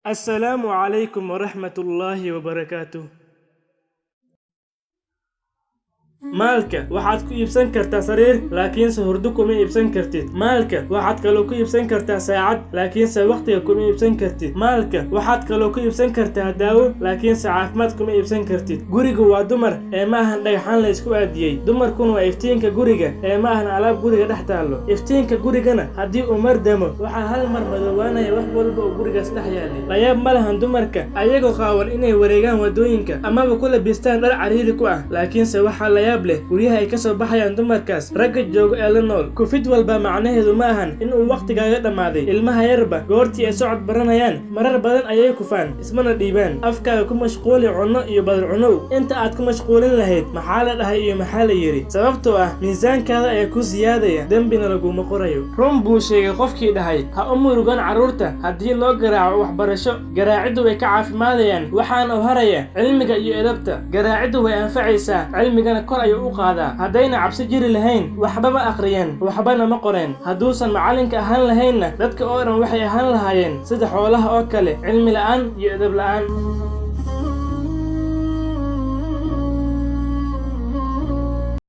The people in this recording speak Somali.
Assalaamu calaykum waraxmatullaahi wabarakaatuh. Maalka waxaad ku iibsan kartaa sariir, laakiinse hurdo kuma iibsan kartid. Maalka waxaad kaloo ku iibsan kartaa saacad, laakiinse wakhtiga kuma iibsan kartid. Maalka waxaad kaloo ku iibsan kartaa daawo, laakiinse caafimaad kuma iibsan kartid. Gurigu waa dumar ee ma ahan dhagxaan la isku aadiyey. Dumarkuna waa iftiinka guriga ee ma ahan alaab guriga dhex taallo. Iftiinka gurigana haddii uu mar damo, waxaa hal mar madoobaanaya wax walba oo gurigaas dhex yaalay. Layaab ma lahan dumarka ayagoo qaawan inay wareegaan waddooyinka amaba ku labistaan dhar cariiri ku ah, laakiinse waxaa layaab leh guryaha ay ka soo baxayaan dumarkaas ragga jooga ee la nool. Kufid walba macnaheedu ma ahan in uu wakhtigaaga dhammaaday. Ilmaha yarba goortii ay socod baranayaan marar badan ayay kufaan, ismana dhiibaan. Afkaaga ku mashquuli cunno iyo badar cunow inta aad ku mashquulin lahayd maxaa la dhahay iyo maxaa la yidhi, sababtoo ah miisaankaada ayaa ku siyaadaya, dembina laguma qorayo. Run buu sheegay qofkii dhahay ha u murugan carruurta haddii loo garaaco waxbarasho. Garaaciddu way ka caafimaadayaan, waxaana u haraya cilmiga iyo edabta. Garaaciddu way anfacaysaa, cilmigana kor ayuu u qaadaa. Haddayna cabsi jiri lahayn, waxba ma akhriyeen, waxbana ma qoreen. Hadduusan macallinka ahaan lahaynna, dadka oo dhan waxay ahaan lahaayeen sida xoolaha oo kale, cilmi la'aan iyo edab la'aan.